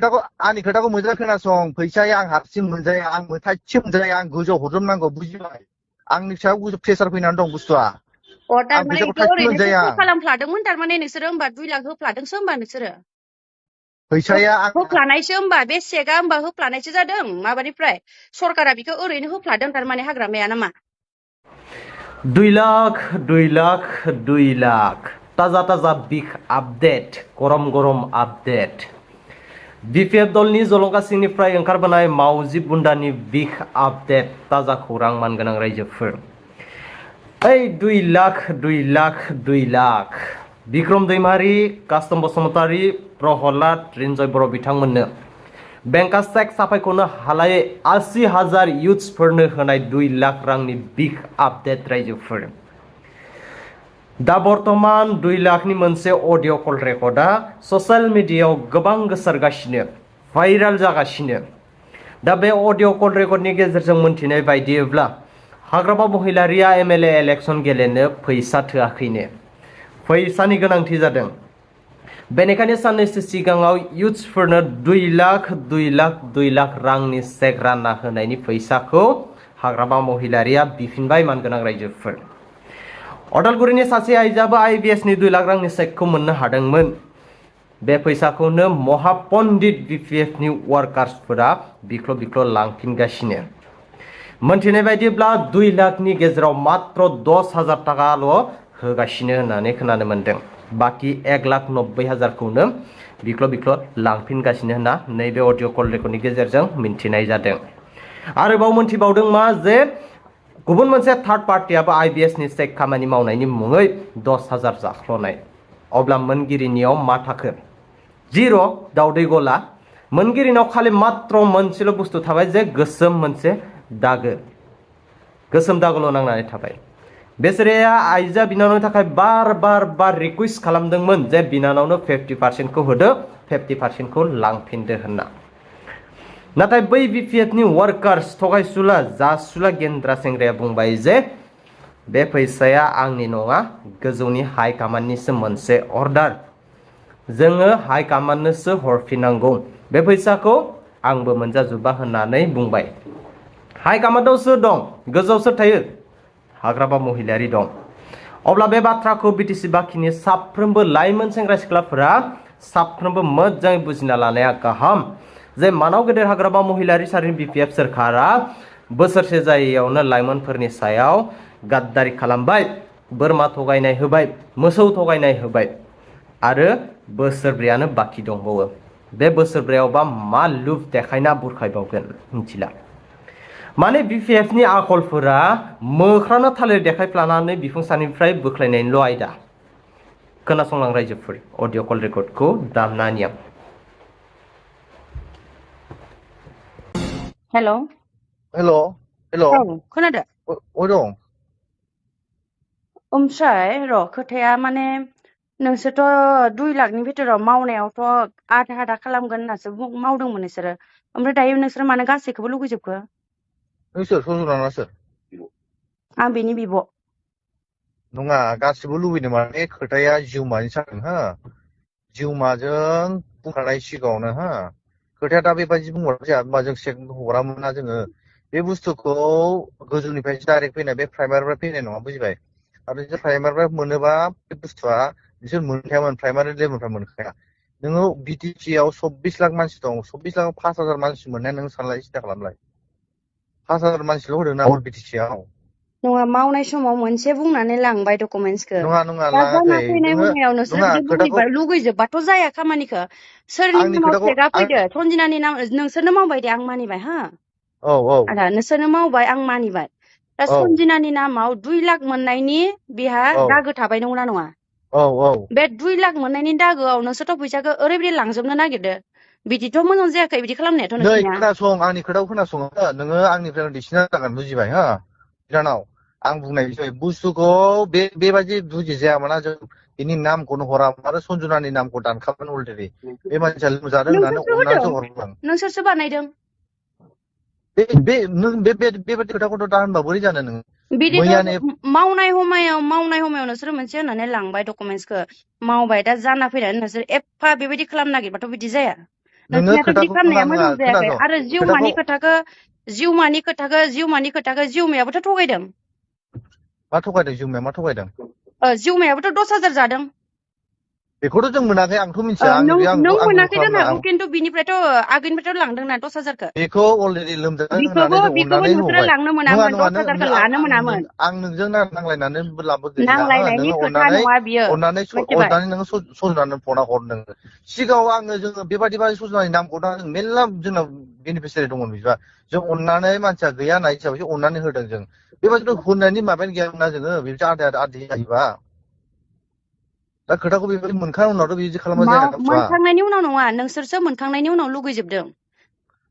आंनि खोथाखौ मोजां खोनासं फैसाया आं हारसिं मोनजाया आं थाइसे मोनजाया आं गोजौआव हरजोबनांगौ बुजिबाय आंनि सायाव गोजौ प्रेसार फैनानै दं बुस्थुआ अ आं थारमाने फैसाखौ इखो थाइसे ओरैनोसो मोनजाया कल खालामफ्लादोंमोन थारमाने नोंसोरो होमबा 2 लाख होफ्लादोंसो होमबा नोंसोरो फैसाया आं होफ्लानायसो होमबा बे चेकआ होमबा होफ्लानायसो जादों माबानिफ्राय सरकारा बिखौ ओरैनो होफ्लादों थारमाने हाग्रामाया नामा 2 लाख 2 लाख 2 लाख ताजा ताजा बिग आपडेट गरम आपडेट बिपिएफ दलनि जलंगा सिंनिफ्राय ओंखारबोनाय मावजि बुन्दानि बिग आपडेट ताजा खौरां मानगोनां रायजोफोर 2 लाख 2 लाख 2 लाख बिक्रम दैमारी कास्टम बसुमतारी प्रहलाद रिन्जय बर' बिथांमोननो बेंका चेक साफायखौनो हालायै 80,000 इउथ्सफोरनो होनाय 2 लाख रांनि बिग आपडेट रायजोफोर दा बर्तमान 2 लाखनि मोनसे अडिअ कल रेकर्डआ ससियेल मिडियायाव गोबां गोसारगासिनो भाइराल जागासिनो दा बे अडिअ कल रेकर्डनि गेजेरजों मोनथिनाय बायदिब्ला हाग्रामा महिलारिया एमएलए इलेक्शन गेलेनो फैसा थोआखैनो फैसानि गोनांथि जादों बेनिखायनो साननैसो सिगाङाव इउथ्सफोरनो 2 लाख 2 लाख 2 लाख रांनि चेक रानना होनायनि फैसाखौ हाग्रामा महिलारिया बिफिनबाय मानगोनां रायजोफोर अदालगुरिनि सासे आइजोआबो आइबिएसनि 2 लाख रांनि चेकखौ मोननो हादोंमोन बे फैसाखौनो महापन्डित बिपिएफनि वार्कार्सफोरा बिख्ल' लांफिनगासिनो मोनथिनाय बायदिब्ला 2 लाखनि गेजेराव मात्र 10,000 टाकाल' होगासिनो होननानै खोनानो मोनदों बाकी 1,90,000खौनो बिख्ल' लांफिनगासिनो होनना नैबे अडिअ कल रेकर्डनि गेजेरजों मिन्थिनाय जादों आरोबाव मोनथिबावदों मा जे गुबुन मोनसे थार्ड पार्टियाबो आइबिएसनि चेक खामानि मावनायनि मुङै 10,000 जाख्ल'नाय अब्ला मोनगिरिनियाव मा थाखो जिर' दावदै गला मोनगिरिनाव खालि मात्र मोनसेल' बुस्थु थाबाय जे गोसोम मोनसे दागो गोसोम दागोल' नांनानै थाबाय बेसोराया आइजोआ बिनानावनि थाखाय बार रिकुवेस्ट खालामदोंमोन जे बिनानावनो 50%खौ होदो 50%खौ लांफिनदो होनना नाथाय बै बिपिएफनि वार्कार्स थगायसुला जासुला गेन्द्रा सेंग्राया बुंबाय जे बे फैसाया आंनि नङा गोजौनि हाइ कमान्डनिसो मोनसे अर्डार जोङो हाइ कमान्डनोसो हरफिननांगौ बे फैसाखौ आंबो मोनजाजोबा होननानै बुंबाय हाइ कमान्डआवसो दं गोजौआवसो थायो हाग्रामा महिलारि दं अब्ला बे बाथ्राखौ बिटिसि बाखिनि साफ्रोमबो लाइमोन सेंग्रा सिख्लाफोरा साफ्रोमबो मोजाङै बुजिना लानाया गाहाम जे मानाव गेदेर हाग्रामा महिलारि सारिनि बिपिएफ सोरखारा बोसोरसे जायैयावनो लाइमोनफोरनि सायाव गाद्दारि खालामबाय बोरमा थगायनाय होबाय मोसौ थगायनाय होबाय आरो बोसोरब्रैयानो बाखि दंबावो बे बोसोरब्रैयावबा मा लुब देखायना बुरखायबावगोन मिथिला माने बिपिएफनि आखलफोरा मोख्रानो थालिर देखायफ्लानानै बिफुंसानिफ्राय बोख्लायनायनिल' आयदा खोनासंलां रायजोफोर अडिअ कल रेकर्डखौ दामनानिया हेल' हेल' औ खोनादो अ दं ओमफ्राय र' खोथाया माने नोंसोरथ' 2 लाखनि भितराव मावनायावथ' आधा खालामगोन होननासो मावदोंमोन नोंसोरो ओमफ्राय दायो नोंसोरो मानो गासैखौबो लुगैजोबखो नोंसोर सज'ना सोर आं बेनि बिब' नङा गासिबो लुबैदों माने खोथाया जिउमानि जागोन हो जिउमाजों बुंखानाय सिगाङावनो हो खोथाया दा बेबायदि बुंहरबाय जाया होमबा जों चेक हरामोन ना जोङो बे बुस्थुखौ गोजौनिफ्राय डाइरेक्ट फैनाय बे प्राइमारिनिफ्राय फैनाय नङा बुजिबाय आरो नोंसोर प्राइमारिनिफ्राय मोनोबा बे बुस्थुआ नोंसोर मोनखायामोन प्राइमारि लेभेलनिफ्राय मोनखाया नोङो बिटिसिआव 24 लाख मानसि दं 24 लाख 5,000 मानसि मोननाया नों सानलाय सिन्था खालामलाय 5,000 मानसिल' होदों ना बिटिसिआव नङा मावनाय समाव मोनसे बुंनानै लांबाय डकुमेन्टसखौ नङा दा जाना लाङाखै फैनाय नोङो समायाव नोंसोरो नङा बिदि लुगैजोबबाथ' जाया खामानिखौ सोरनि आंनि नामाव खोथाखौ चेकआ फैदो सन्जिनानि नाम नोंसोरनो मावबाय दे आं मानिबाय हा औ आदा नोंसोरनो मावबाय आं मानिबाय दा औ सन्जिनानि नामाव 2 लाख मोननायनि बेहा औ दागो थाबाय नंगौना नङा औ बे 2 लाख मोननायनि दागोआव नोंसोरथ' फैसाखौ ओरैबायदि लांजोबनो नागिरदो बिदिथ' मोजां जायाखै बिदि खालामनायाथ' नै नोंसोरनिया खोनासं आंनि खोथाखौ खोनासं नोङो आंनिफ्राय देरसिना जागोन बुजिबाय हो बिनानाव आं बुंनाय बुस्थुखौ बेबायदि बुजिजायामोना जों बिनि नामखौनो हरामोन आरो सन्जुनानि नामखौ दानखाबाय अलरेडि बे मानसिया लोमजादों होननानै नोंसोरसो अननानैसो होदों हरदों नोंसोरसो बानायदों नों बेबायदि खोथाखौथ' दा होनबा बोरै जानो नोङो बिदिथ' मैयानो मावनाय समायाव नोंसोर मोनसे होननानै लांबाय डकुमेन्टसखौ मावबाय दा जाना फैनानै नोंसोर एफा बेबायदि खालामनो नागिरबाथ' बिदि जाया नोङो नोंसिनाथ' बिदि खोथाखौ खालामनाया खोनानाङा मोजां जायाखै खोनासं आरो खोथाखौ जिउमानि खोथाखो जिउमायाबोथ' थगायदों मा थगायदों जिउमाया मा थगायदों जिउमायाबोथ' 10,000 जादों बेखौथ' जों मोनाखै आंथ' मिथिया आं नों आंथ' नों आंबो मोनाखै जानो खालामना हागौ आं खिन्थु बिनिफ्रायथ' आगोलनिफ्रायथ' लांदोंना 10,000खौ बेखौ अलरेडि लोमजादों बिखौबो होननानै जों बिखौबो अननानै नोंसोरो होबाय लांनो नङा मोनामोन नङा 10,000खौ लानो मोनामोन आं नोंजों नांलायनानै लाबो गैया हो नांलायनायनि नोङो खोथा नङा बियो मिथिबाय अननानै नोङो सजनानै फना हर नोङो सिगाङाव आङो जोङो बेबायदि सजनानि नामखौ जों मेरला जोंनाव बेनिफिसियारि दंमोन बिदिबा जों अननानै मानसिया गैया होननाय हिसाबैसो अननानै होदों जों बेबायदिथ' होनायनि माबायानो गैयामोन ना जोङो बेबायदि आदै जायोबा दा खोथाखौ बेबायदि मोनखांनायनि उनावथ' बिदि खालामबा जाया ना बुस्थुआ मोनखांनायनि उनाव नङा नोंसोरसो मोनखांनायनि उनाव लुगैजोबदों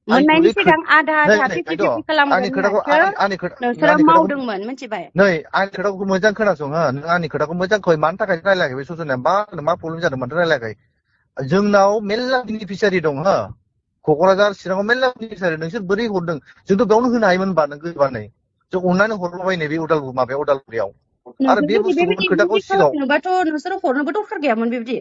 मोननायनि आंनिखौलै सिगां आधा नै आधा नै 50-50 आंनि खालामगोन खोथाखौ होननासो नोंसोरो आंनि खोथाखौ मावदोंमोन मिथिबाय नै आंनि खोथाखौ मोजां खोनासं हो नों आंनि खोथाखौ मोजां खोनासं मानि थाखाय रायलायाखै बे सजनाया मा प्रब्लेम जादों माथो रायलायाखै जोंनाव मेरला बेनिफिसियारि दं हो क'क्राझार चिराङाव मेरला बेनिफिसियारि नोंसोर बोरै हरदों जोंथ' बेयावनो होनो हायोमोन होनबा नों गैबा नै जों अननानै हरलाबायनाय बे उदालगुरियाव आरो नोंसोर बे जुदि बुस्थुखौ बेबायदि खोथाखौ सिगाङाव खालामनोबाथ' नोंसोर हरनोबो दरखार गैयामोन बेबायदि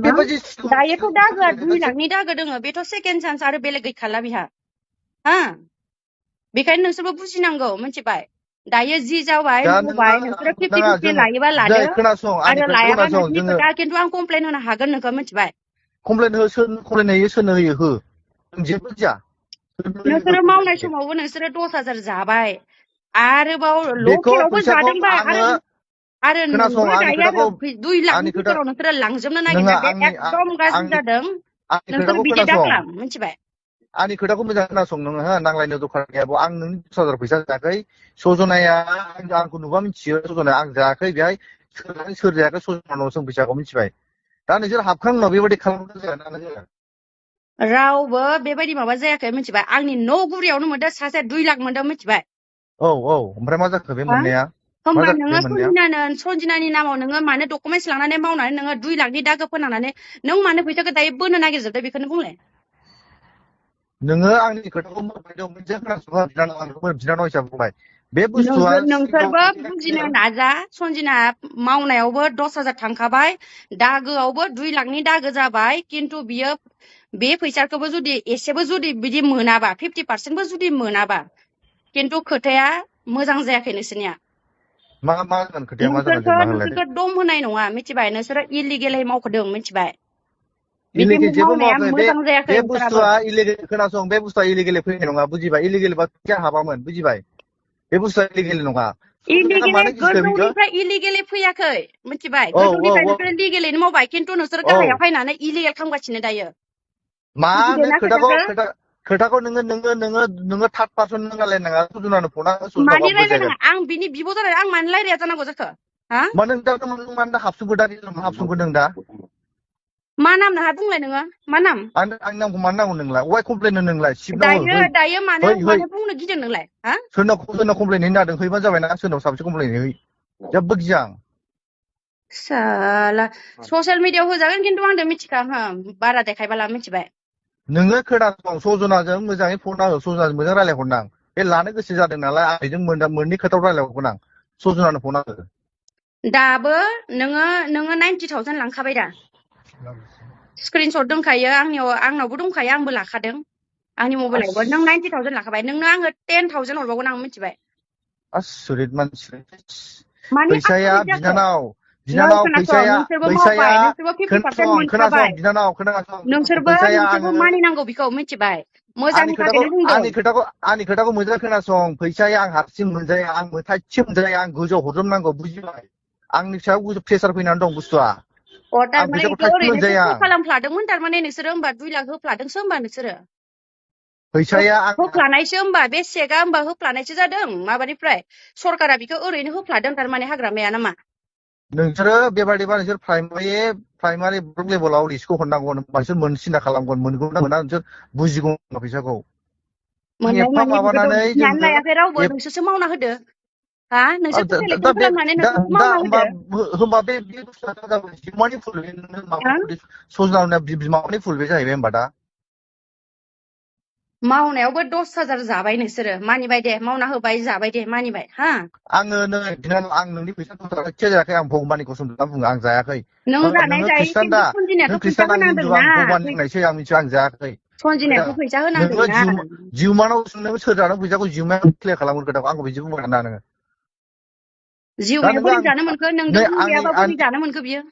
बेबायदि दायोथ' दागोआ 2 लाखनि दागो दोङो बेथ' सेकेन्ड चान्स आरो बेलेग गैखाला बिहा हा बेखायनो नोंसोरबो बुजिनांगौ मिथिबाय दायो जि जाबाय दा मावबाय नोंसोरो 50-50 लायोबा लादो खोनासं आंनि आरो खोथाखौ लायाबा खोनासं नोंसोरनि जोङो खोथा खिन्थु आं कमप्लेन होनो हागोन नोंखौ मिथिबाय कमप्लेन होयो सोरनो होयो हो जेबो जाया नोंसोरो मावनाय समावबो नोंसोरो 10,000 जाबाय आरोबाव बेखौ लकेलावबो फैसाखौ जादोंबा आङो आरो खोनासं नोंबो आंनि दायो खोथाखौ आरो 2 लाखनि आंनि खोथा भितराव नोंसोरो लांजोबनो नोङो नागिरनाया बे एकदम गाज्रि जादों आंनि नोंसोरो खोथाखौ बिदि खोनासं दाखालाम मिथिबाय आंनि खोथाखौ मोजां खोनासं नोङो हो नांलायनो दरखार गैया आं नोंनि 10,000 फैसा जायाखै सजनाया आंखौ नुबा मिथियो सजनाया आं जायाखै बेहाय सोर जायाखै सजनानाव जों फैसाखौ मिथिबाय दा नोंसोर हाबखांनायनि उनाव बेबायदि खालामनो जाया रावबो बेबायदि माबा जायाखै मिथिबाय आंनि न' गुरियावनो मोनदों सासे 2 लाख मोनदों मिथिबाय औ ओमफ्राय मा जाखो बे मोननाया मा होमबा जाखो बे नोङो मोननाया सन्जिनानि नामाव नोङो मानो डकुमेन्टस लांनानै मावनानै नोङो 2 लाखनि दागो फोनांनानै नों मानो फैसाखौ दायो बोनो नागिरजोबदों बेखौनो बुंलाय नोङो आंनि खोथाखौ मोनसे खोनासंहा बिनानाव हिसाबै बुंबाय बे बुस्थुआ नोंसोरबो बुजिनो नाजा सन्जिना मावनायावबो 10,000 थांखाबाय दागोआवबो 2 लाखनि दागो जाबाय खिन्थु बियो बे फैसाखौबो जुदि एसेबो जुदि बिदि मोनाबा 50%बो जुदि मोनाबा खिन्थु खोथाया मोजां जायाखै नोंसोरनिया मा जागोन खोथाया मा जागोन जेनेबा होनलाय नोंसोरखौ दम होनाय नङा मिथिबाय नोंसोरो इलिगेलै मावखदों मिथिबाय बिदि इलिगेल जेबो मावनाया मावाखै मोजां जायाखै बे नोंसोराबो बुस्थुआ इलिगेल खोनासं बे बुस्थुआ इलिगेल फैनाय नङा बुजिबाय इलिगेल बा हाबामोन बुजिबाय बे बुस्थुआ इलिगेल नङा मानो गिखो बिखौ गोजौनिफ्राय इलिगेलै फैयाखै मिथिबाय औ गोजौनिफ्राय औ नोंसोरो लिगेलैनो मावबाय खिन्थु नोंसोर औ गाहायाव फैनानै इलिगेल खालामगासिनो दायो मानो बुजिदोंना खोथाखौ नोङो थार्द पार्सन नों रायलायनाङा सुजुनानो फना सुजुनाबा मानि बुजायगोन रायलायनाङा आं बिनि बिब' जानाय आं मानो रायलाया जानांगौ जाखो हा मानो दा हाबसुंगोन दा मा नाम नोंहा बुंलाय नोङो मा नाम आंनि नामखौ मानो नांगौ नोंलाय अवाइ कमप्लेन नोंलाय सिबनांगौ दायो मानो बुंनो गिदों नोंलाय हा सोरनाव कमप्लेन हैनो नागिरदों हैबानो जाबायना सोरनाव साबसे कमप्लेन है जेबो गिया आं साला ससियेल मिडियायाव होजागोन खिन्थु आंदो मिथिखा बारा देखायबाला मिथिबाय नोङो खोनासं सजनाजों मोजाङै फन हो सजनाजों मोजां रायलायहरनां बे लानो गोसो जादों नालाय आंजों मोननै खोथायाव रायलायहरगोन आं सजनानो फन हो दाबो नोङो 90,000 लांखाबाय दा स्क्रिनशट दंखायो आंनावबो दंखायो आंबो लाखादों आंनि मबाइलावबो नों 90,000 लाखाबाय नोंनो आङो 10,000 हरबावगोन आं मिथिबाय आसुरित मानसि माने फैसाया आसरित जाखो बिनानाव खोनासं फैसाया नोंसोरबो मावबाय नोंसोरबो 50% मोनखाबाय खोनासं बिनानाव खोनासं नोंसोरबो फैसाया मानिनांगौ बेखौ मिथिबाय मोजांनि थाखायनो बुंदों आंनि खोथाखौ मोजां खोनासं फैसाया आं हारसिं मोनजाया आं थाइसे मोनजाया आं गोजौआव हरजोबनांगौ बुजिबाय आंनि सायाव गोजौ प्रेसार फैनानै दं बुस्थुआ आं थारमाने फैसाखौ बेखौ थाइसे ओरैनोसो मोनजाया खालामफ्लादोंमोन थारमाने नोंसोरो होमबा 2 लाख होफ्लादोंसो होमबा नोंसोरो फैसाया आं होफ्लानायसो होमबा बे चेकआ होमबा होफ्लानायसो जादों माबानिफ्राय सरकारा बेखौ ओरैनो होफ्लादों थारमाने हाग्रामाया नामा नोंसोरो बेबादिबा नोंसोर प्राइमारि ब्लक लेभेलाव लिस्टखौ हरनांगौ नोंसोर सिन्था खालामगोन मोनगौ ना मोना नोंसोर बुजिगौ फैसाखौ मोननाय एफा मानि बेखौथ' माबानानै बुजिनानै जोंनो लायाखै रावबो नोंसोरसो मावना होदो हा नोंसोरसो सेलेक्सन खालामनानै नोंसोरसो मावना होदो होमबा बे बुस्थुआ जाबाय बिमानि फुल हा सजना बिमानि फुल बे जाहैबाय होमबा दा मावनायावबो 10,000 जाबाय नोंसोरो मानिबाय दे मावना होबाय जाबाय दे मानिबाय हा आङो नै बिनानाव आं नोंनि फैसाखौ जायाखै आं भगबाननि कसम होनना बुङो आं जायाखै नों जानाय नोङो जायो खृष्टान खिन्थु दा सन्जिनायाथ' नों फैसा खृष्टान आं हिन्दु आं होनांदोंना भगबान होननायसो आं मिथिया आं जायाखै सन्जिनायाथ' फैसा नोङो होनांदोंना जिउमानाव नोङो सोर जानो फैसाखौ जिउमायाव क्लियार खालामगोन खोथाखौ आंखौ बिदि बुंबाय ना नोङो दा जिउमाया नोङो बोरै आं जानो मोनखो नै नोंदों आंनि गैयाबा बोरै जानो मोनखो बियो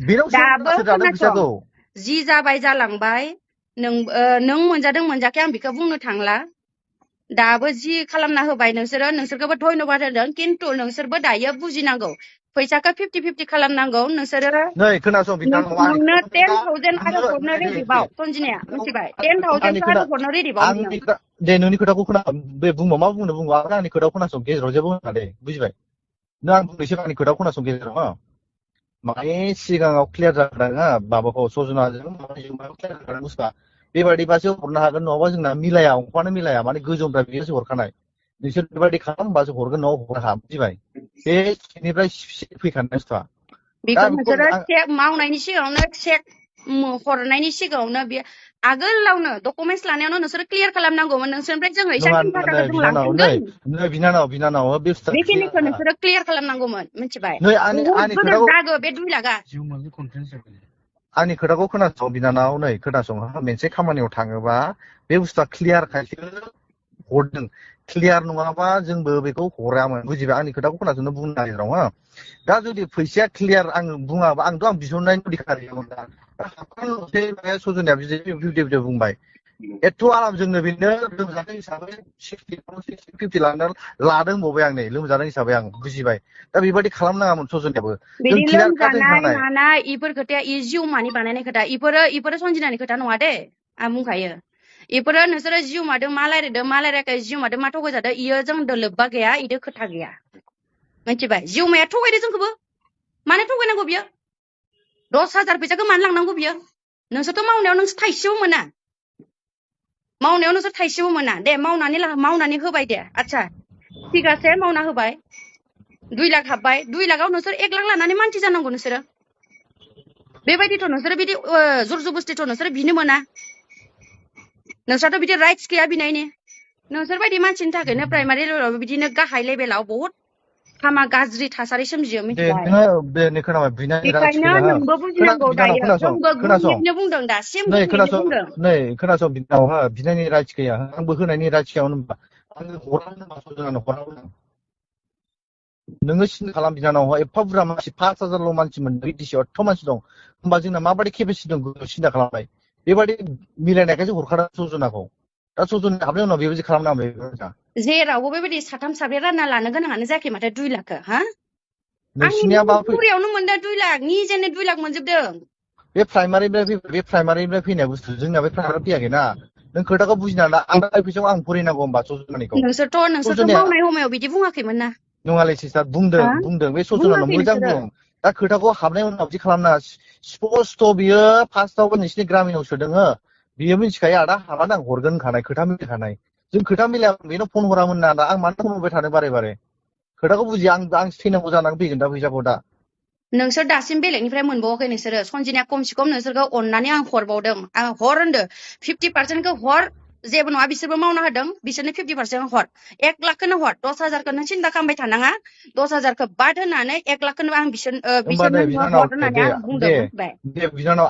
बेनाव दाबो सोर जादों खोनासं फैसाखौ जि जाबाय जालांबाय नों मोनजादों मोनजायाखै आं बेखौ बुंनो थांला दाबो जि खालामना होबाय नोंसोरखौबो धन्यबाद होदों खिन्थु नोंसोरबो दायो बुजिनांगौ फैसाखौ 50-50 खालामनांगौ नोंसोरो नै खोनासं बिनानाव नोंनो आंनि 10,000 आरो खोथाखौ हरनो दे रेडिबाव सन्जिनाया मिथिबाय 10,000 आंनि खोथा आरो हरनो रेडिबाव नोङो आंनि खोथा दे नोंनि खोथाखौ खोना बे बुंबा मा बुङो आंनि खोथाखौ खोनासं गेजेराव जेबो होना दे बुजिबाय नों आं बुंनोसै आंनि खोथाखौ खोनासं गेजेराव हा माने सिगाङाव क्लियार जाखादों हा माबाखौ सजनाजों क्लियार जाखादों बुस्थुआ बेबायदिबासो हरनो हागोन नङाबा जोंना मिलाया अंकआनो मिलाया माने गोजौनिफ्राय बियोसो हरखानाय नोंसोर बेबायदि खालाम होमबासो हरगोन न'आव हरनो बुजिबाय बे सिंनिफ्राय फैखानाय बुस्थुआ दा बेखौ बेखौ नोंसोरो चेक मावनायनि सिगाङावनो चेक हरनायनि सिगाङावनो बे आगोलावनो डकुमेन्टस लानायावनो नोंसोरो क्लियार खालामनांगौमोन नोंसोरनिफ्राय जोङो नङा इसांखिनि नै थाखाखौ जों बिनानाव लांफिनगोन नै बिनानाव बे बुस्थुआ बेखिनिखौ क्लियार नोंसोरो क्लियार खालामनांगौमन मिथिबाय नै बहुत आंनि गोदोर खोथाखौ दागो बे 2 लाखआ आंनि खोथाखौ खोनासं बिनानाव नै खोनासं मोनसे खामानियाव थाङोबा बे बुस्थुआ क्लियार खायसो हरदों क्लियार नङाबा जोंबो बेखौ हरामोन बुजिबाय आंनि खोथाखौ खोनासंनो बुंनो नागिराव हा दा जुदि फैसाया क्लियार आं बुङाबा आंथ' आं बिहरनायनि अधिकार गैयामोन दा सजनाया बिदि बुंबाय एथ' आराम जोंनो बेनो लोमजादों हिसाबै 60-50 लादों होनबावबाय आं नै लोमजादों हिसाबै आं बुजिबाय दा बेबायदि खालामनाङामोन सजनायाबो जों बिदि क्लियार काट लोमजानाय होनखानाय मानाय इफोर खोथाया जिउमानि बानायनाय खोथा इफोरो सन्जिनानि खोथा नङा दे आं बुंखायो इफोरो नोंसोरो जिउमादों मा रायलायदों मा रायलायाखै जिउमादों मा थगायजादों इयो जोंदो लोब्बा गैया इदो खोथा गैया मिथिबाय जिउमाया थगायदो जोंखौबो मानो थगायनांगौ बियो 10,000 फैसाखौ मानो लांनांगौ बियो नोंसोरथ' मावनायाव नोंसोर थाइसेबो मोना दे मावनानै होबाय दे आच्छा थिगासे मावना होबाय 2 लाख हाबबाय 2 लाखआव नोंसोर 1 लाख लानानै मानसि जानांगौ नोंसोरो बेबायदिथ' नोंसोरो बिदि जर जबस्तिथ' नोंसोरो बिनो मोना नोंस्राथ' बिदि राइट्स गैया बिनायनि नोंसोर बायदि मानसिनि थाखायनो प्राइमारि लेभेलाव बिदिनो गाहाय लेभेलाव बहुत हामा गाज्रि थासारि सोमजियो दे मिथिबाय नोङो बे नै खोनाबाय बिनानि बेखायनो राजखैया हो नोंबो बुजिनांगौ बिनानाव दायो खोनासं जोंबो खोनासं गुरैयैनो बुंदों दासिम नै गुरैयैनो बुंदों खोनासं बिनानाव हो बिनायनि राइट्स गैया आंबो होनायनि राइट्स गैया होनबा आङो हरामोन होनबा सजनानो हरामोन नोङो सिन्था खालाम बिनानाव एफा बुरजा मानसि 5,000ल' मानसि मोनदों बिटिसिआव एथ' मानसि दं होमबा जोंना माबायदि केपेसिटि दं सिन्था खालामबाय बेबायदि मिलायनायखायसो हरखादों सजनाखौ दा सजना हाबनायनि उनाव बेबायदि खालामनांगौ जेरावबो बेबायदि 3-4 रानना लानो गोनाङानो जायाखै माथो 2 लाखखौ हा आंनि नोंसिनिया मा बुरियावनो मोनदों 2 लाख निजेनो 2 लाख मोनजोबदों बे प्राइमारिनिफ्राय फैनाय बुस्थु जोंना बे प्राइमारि फैयाखैना नों खोथाखौ बुजिना ला आं दा फैसाखौ आं भरिनांगौ होमबा सजनानिखौ नोंसोरथ' सजनाया मावनाय समायाव बिदि बुङाखैमोन ना नङालै सिस्टार बुंदों बे सजनानो बुङाखै मोजां नोंसोरो बुं दा खोथाखौ हाबनाय उनाव बिदि खालामनाङा स्पस्ट' बियो फार्स्टआवबो नोंसिनि गामियाव सोदों हो बियो मिथिखायो आदा हाबानो आं हरगोन होनखानाय खोथा मिलायखानाय जों खोथा मिलायाबा बेनो फन हरामोन ना आं मानो फन हरबाय थादों बारे बारे खोथाखौ बुजिया आं थैनांगौ जानानै फैगोन दा फैसाखौ दा नोंसोर दासिम बेलेगनिफ्राय मोनबावाखै नोंसोरो सन्जिनाया खमसे खम नोंसोरखौ अननानै आं हरबावदों आं हर होनदों 50%खौ हर जेबो नङा बिसोरबो मावना होदों बिसोरनो 50% हर 1 लाखखौनो हर 10,000खौ नों सिन्था खालामबाय थानाङा 10,000खौ बाद होनानै 1 लाखखौनो आं होमबा बिसोरनो नै नोङो बिनानाव हर होननानै आं बुंदों मिथिबाय दे बिनानाव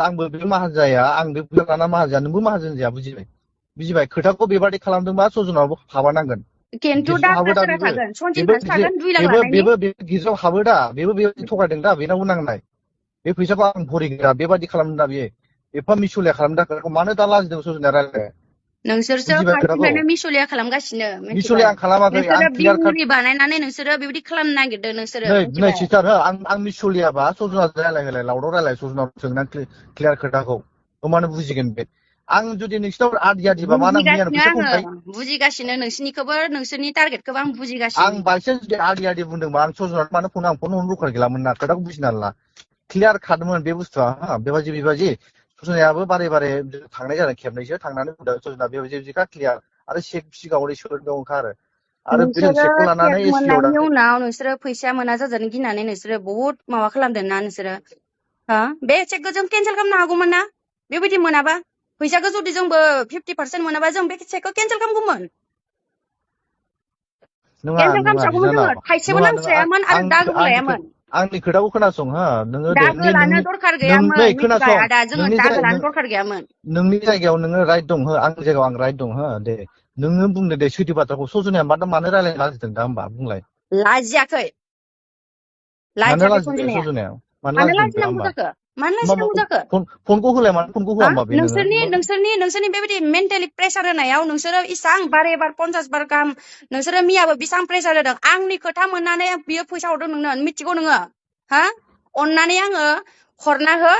आंबो बे माहाजोन जाया आं बे फैसा लाना माहाजोन जाया नोंबो माहाजोन जाया बुजिबाय खोथाखौ बेबादि खालामदोंबा सजनावबो हाबानांगोन खिन्थु गिर्जायाव हाबो दागोआ दा सोरहा बेबो थागोन सन्जिनहासो थागोन 2 लाख बेबो लानायनि बेबो गिर्जायाव हाबो दा बेबो बेबायदि थगायदों दा बेनावबो नांनाय बे फैसाखौ आं भरिग्रा बेबायदि खालामदों दा बेयो एफा मिसुलिया खालामदों खोथाखौ मानो दा लाजिदों सजनाया रायलायनो नोंसोरसो बुजिबाय खोथाखौ फार्स्टनिफ्रायनो मिसलिया खालामगासिनो मिसुलिया मिथिबाय आं खालामाखै आं नोंसोरो क्लियार काट बिमुरि बानायनानै नोंसोरो बेबायदि खालामनो नागिरदों नोंसोरो नै मिथिबाय सिस्टार हो आं मिसलियाबा सजना रायलाय लावदाव रायलाय सजनाव सोंना क्लियार खोथाखौ होमबानो बुजिगोन बे आं जुदि नोंसिनाव आदिबा मा नां मैयानो फैसाखौ होबाय बुजिगासिनो नोंसिनिखौबो नोंसोरनि टारगेटखौबो आं आं बुजिगासिनो बायसान्स जुदि आदि बुंदोंबा आं सजनाव मानो फन हरनो दरखार गैलामोन ना खोथाखौ बुजिना ला क्लियार खादोंमोन बे बुस्थुआ बेबायदि सजनायाबो बारे बारे थांनाय जादों खेबनैसो थांनानै बुंदों सजना बेबायदिखा क्लियार आरो चेक सिगाङाव सोदोंखा आरो बे नोंसोरो चेकखौ लानानै चेक एसपिआव मोननायनि दाख्लै उनाव नोंसोरो फैसा मोना जाजानो गिनानै नोंसोरो बहुत माबा खालामदों ना नोंसोरो बे चेकखौ जों केन्सेल खालामनो हागौमोन ना बेबायदि मोनाबा फैसाखौ जुदि जोंबो 50% मोनाबा जों बे चेकखौ केनसेल खालामगौमोन नङा केनसेल नङा खालामजागौमोन जोङो बिनानाव थाइसेबो नङा नङा नांस्रायामोन आरो दागोबो लायामोन आंनि खोथाखौ खोनासं हो नोङो दे दागो लानो दरखार गैयामोन नै मिथिबाय खोनासं आदा जोङो दागो लानो दरखार गैयामोन नोंनि जायगायाव नोङो राइट दं हो आंनि जायगायाव आं राइट दं हो दे नोङो बुंदो दे सैथो बाथ्राखौ सजनाया मानो रायलायनो लाजिदों दा होमबा बुंलाय लाजियाखै मानो लाजियाखै लाजिदों सनजिनाया सजनाया मानो मानो लाजिदों दा लाजिनांगौ होमबा जाखो मानो लाजिनांगौ जाखो फनखौ होलाय मानो फनखौ होआ होमबा बे नोंसोरनि बेबायदि मेन्टेलि प्रेसार होनायाव नोंसोरो इसां बारे बार 50 बार गाहाम नोंसोरो मियाबो बेसेबां प्रेसार होदों आंनि खोथा मोननानै बियो फैसा हरदों नोंनो मिथिगौ नोङो हा अननानै आङो हरना हो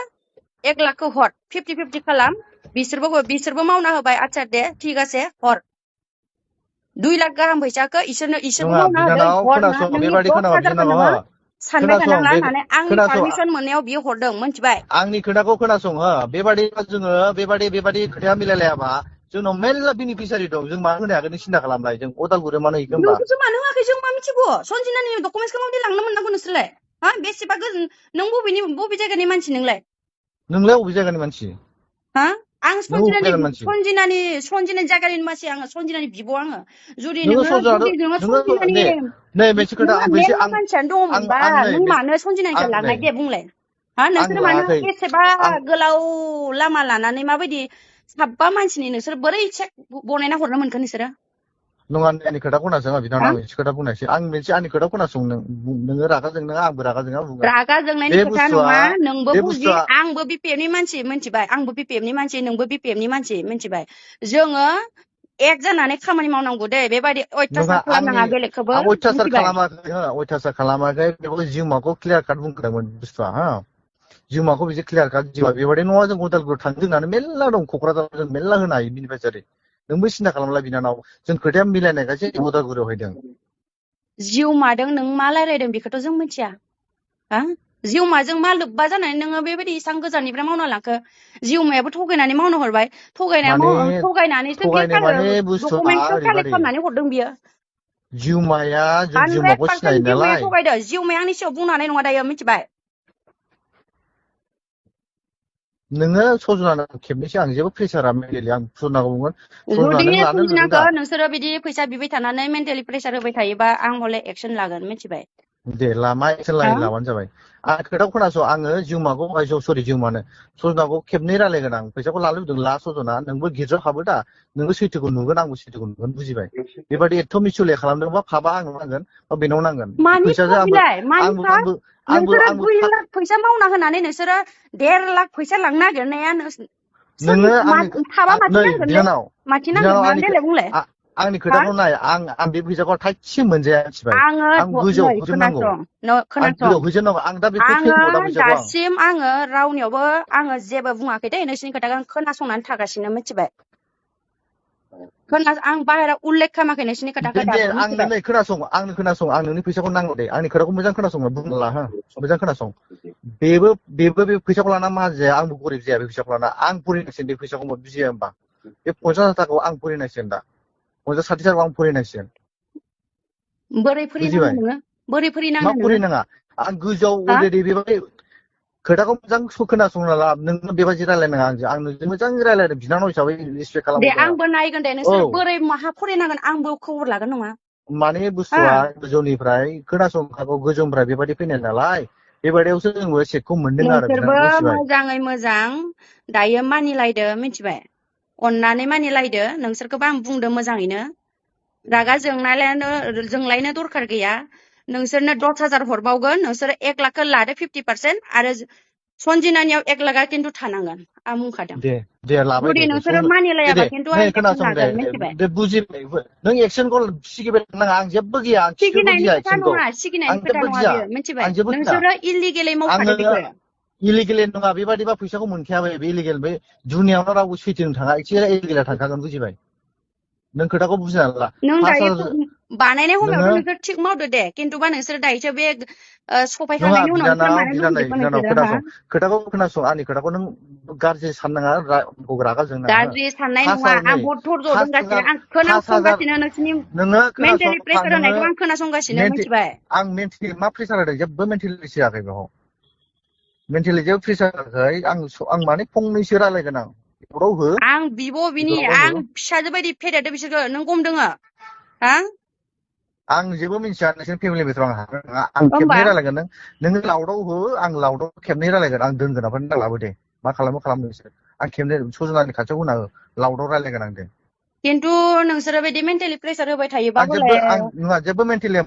1 लाखखौ हर 50-50 खालाम बिसोरबो मावना होबाय आচ্ছা दे ठीक আছে हर 2 लाख गाहाम फैसाखौ इसोरबो नङा मावना होदों बिनानाव हर खोनासं नोंनि बेबायदि 10,000खौ बिनानाव नोङो हो सानबाय खोनासं थानांला होननानै आंनि खोनासं पारमिसन मोननायाव बियो हरदों मिथिबाय आंनि खोथाखौ खोनासं हो बेबादि जोङो बेबादि खोथाया मिलायलायाबा जोंनाव मेल्ला बेनिफिसियारि दं जों मानो होनो हागोन नों सिन्था खालामलाय जों अदालगुरियाव मानो हैखो होमबा नोंखौसो मानो होआखै जों मा मिथिगौ सनजिनानि डकुमेन्टसखौ माबायदि लांनो मोननांगौ नोंसोरलाय हा बेसेबा नों बबे जायगानि मानसि नोंलाय नोंलाय बबे जायगानि मानसि हा आं नों बबे जायगानि मानसि सनजिनानि जायगानि मानसि आङो सनजिनानि बिब' आङो जुदि नोङो नोङो सज'ना सनजिनानि दे नै मोनसे खोथा नोङो आं मोनसे मेरला मानसियानो दङमोनबा आं नै नों मानो सनजिनानिखौ आं नै लांनाय दे बुंलाय हा आं नोंसोरो मानो लाङाखै एसेबा आं गोलाव लामा लानानै माबायदि साबा मानसिनि नोंसोर बोरै चेक बनायना हरनो मोनखो नोंसोरो नङा आंनि खोथा खोनासं बिनानाव हा आं मोनसे खोथा बुंनायसै आं मोनसे आंनि खोथा खोनासं नोङो रागा जोंनो आंबो रागा जोंना बुंगोन रागा जोंनायनि बे खोथा बुस्थुआ नङा नोंबो बे बुजि बुस्थुआ आंबो बिपिएफनि मानसि मिथिबाय आंबो बिपिएफनि मानसि नोंबो बिपिएफनि मानसि मिथिबाय जोङो एक जानानै खामानि मावनांगौ दे बेबायदि नङा अयथासार खालामनाङा बेलेगखौबो आं अयथासार मिथिबाय खालामाखै बेखौ जिउमाखौ क्लियार काट बुंखादोंमोन बुस्थुआ हा जिउमाखौ बिदि क्लियार काट जिउआ बेबायदि नङा जों उदालगुरियाव थांदों होननानै मेरला दं क'क्राझाराव जों मेरला होनो हायो बेनिफिसियारि नोंबो सिन्था खालामला बिनानाव जों खोथाया मिलायनायखायसो उदालगुरियाव हैदों जिउमादों नों मा रायलायदों बेखौथ' जों मिथिया हा जिउमाजों मा लोब्बा जानानै नोङो बेबायदि इसां गोजाननिफ्राय मावना लाखो जिउमायाबो थगायनानै मावनो हरबाय माने थगायनानैसो बे थगायनाय माने बुस्थुआ डकुमेन्टखौ कालेक्ट ओरैबादि खालामनानै हरदों बियो जिउमाया जों जिउमाखौ सिनायो 100% जिउमाया नालाय थगायदो जिउमाया आंनि सायाव बुंनो हानाय नङा दायो मिथिबाय नोङो सज'ना खेबनैसो आं जेबो प्रेसारा मेन्टेलि आं सज'नाखौ बुंगोन सजना जुदि नों लानो लुगैदों सनजिनाखौ दा नोंसोरो बिदि फैसा बिबाय थानानै मेन्टेलि प्रेसार होबाय थायोबा आं हले एक्सन लागोन मिथिबाय दे लामा एक्सन लाबानो जाबाय आं खोथाखौ खोनास' आङो जिउमाखौ सरि जिउमानो सजनाखौ खेबनै रायलायगोन आं फैसाखौ लानो लुबैदों ला सजना नोंबो गिर्जायाव हाबो दा नोंबो सैथोखौ नुगोन आंबो सैथोखौ नुगोन बुजिबाय बेबादि एथ' मिसुले खालामदोंबा फाबा आंनाव नांगोन बा बेनाव नांगोन मानि फैसाजों फाबिलाय मानि फा नोंसोरो आंबो 2 लाख फैसा मावना होनानै नोंसोरो 1.5 लाख फैसा लांनो नागिरनाया नोङो आंनि थाबा माथि नै नांगोन बिनानाव माथि नांगोन मा देलाय बुंलाय आंनि हा खोथाखौ नाय आं बे फैसाखौ थाइसे मोनजाया मिथिबाय आं गोजौआव नै होजोबनांगौ आं खोनासं गोजौआव होजोबनांगौ आं दा बेखौ आङो फैनांगौ दा फैसाखौ आं दासिम आङो रावनियावबो आङो जेबो बुङाखै दे नोंसिनि खोथाखौ आं खोनासंनानै थागासिनो मिथिबाय आं बाहेराव उल्लेख खालामाखै नोंसिनि खोथाखौ दे दाबो आंनो मिथिबाय नै खोनासं आं नोंनि फैसाखौ नांगौ दे आंनि खोथाखौ मोजां खोनासं बुंनो ला हो मोजां खोनासं बेबो बे फैसाखौ लाना मा जाया आंबो गरिब जाया बे फैसाखौ लाना आं फरायनांसिगोन बे फैसाखौ बुजिया होमबा बे 50 थाखाखौ आं फरायनांसिगोन दा 50-60 थाखाखौ आं फरायनांसिगोन बोरै फरिनाङो बुजिबाय नोङो बोरै मा फरिनाङो नोङो फरायनाङा आं गोजौआव हा अलरेडि बेबायदि खोथाखौ मोजां खोनासंना ला नों बेबायदि रायलायनाङा आं नोंजों मोजां रायलायदों बिनानाव हिसाबै रिसपेक्ट दे खालामहरदों आंबो नायगोन दे औ नोंसोरो बोरै माहा फरायनांगोन आंबो खबर लागोन नङा माने बुस्थुआ गोजौनिफ्राय खोनासंखागौ गोजौनिफ्राय बेबायदि फैनाय नालाय बेबायदियावसो जोंबो सेटखौ मोनदों आरो नोंसोरबो बुजिबाय मोजाङै मोजां दायो मानिलायदो मिथिबाय अननानै मानिलायदो नोंसोरखौबो आं बुंदो मोजाङैनो रागा जोंलायनो दरखार गैया नोंसोरनो 10,000 हरबावगोन नोंसोरो 1 लाखखौ लादो 50% आरो सनजिनानियाव 1 लाखा खिन्थु थानांगोन आं बुंखादों दे लाबाय जुदि दे नोंसोरो दे मानिलायाबा दे खिन्थु नै आं एक्सन खोनासं लागोन मिथिबाय दे बुजिबाय नों एक्सनखौ सिगिबाय नाङा आं जेबो गिया आं खिखोबो सिगिनायनि गिया खोथा एक्सनखौ नङा आं सिगिनायनि खोथा जेबो नङा गिया बेयो मिथिबाय आं जेबो गिया नोंसोरो इलिगेलै मावखादो आङो बेखौ इलिगेल नङा बेबादिबा फैसाखौ मोनखायाबो बे इलिगेल बे दुनियावनो रावबो सैथोजों थाङा एसे इलिगेला थांखागोन बुजिबाय नों खोथाखौ बुजिना ला नों दायो बानायनाय नोङो समावथ' नोंसोर थिग मावदो दे खिन्थुबा नोंसोर दायोसो बे नङा सफायखांनायनि उनाव नोंसोर बिनानाव मानो लुबैजोबखो नोंसोरो हा खोथाखौ खोनासं आंनि खोथाखौ नों गाज्रि साननाङा रागा जोंनाङा हो गाज्रि साननाय नङा फार्स्टआव नै आं बहुत धर्ज दंगासिनो आं 5,000 खोनासंगासिनो नोंसिनि नोङो खोनासं मेन्टेलि प्रेसार नोङो होनायखौ आं खोनासंगासिनो मिथिबाय आं मेन्टेलि मा प्रेसार होदों जेबो मेन्टेलि होआखै बेयाव मेन्टेलि जेबो प्रेसार होआखै आं माने फंनैसो रायलायगोन आं लाउदाव हो आं बिब' बिनि लाउदाव आं हो फिसाजो बायदि फेदेरदो बिसोरखो नों गम दोङो हा आं जेबो मिन्थिया नोंसोर फेमिलि मेटर आं हागोन नङा आं होमबा खेबनै रायलायगोन नोङो लाउदाव हो आं लाउदाव खेबनै रायलायगोन आं दोनगोन ओमफ्राय नों लाबो दे मा खालामो खालाम नोंसोर आं खेबनै सजनानि खाथियाव होना हो लाउदाव रायलायगोन आं दे खिन्थु नोंसोरो बिदि मेन्टेलि प्रेसार होबाय थायोबा आं बोलाय जेबो मेन्टेलि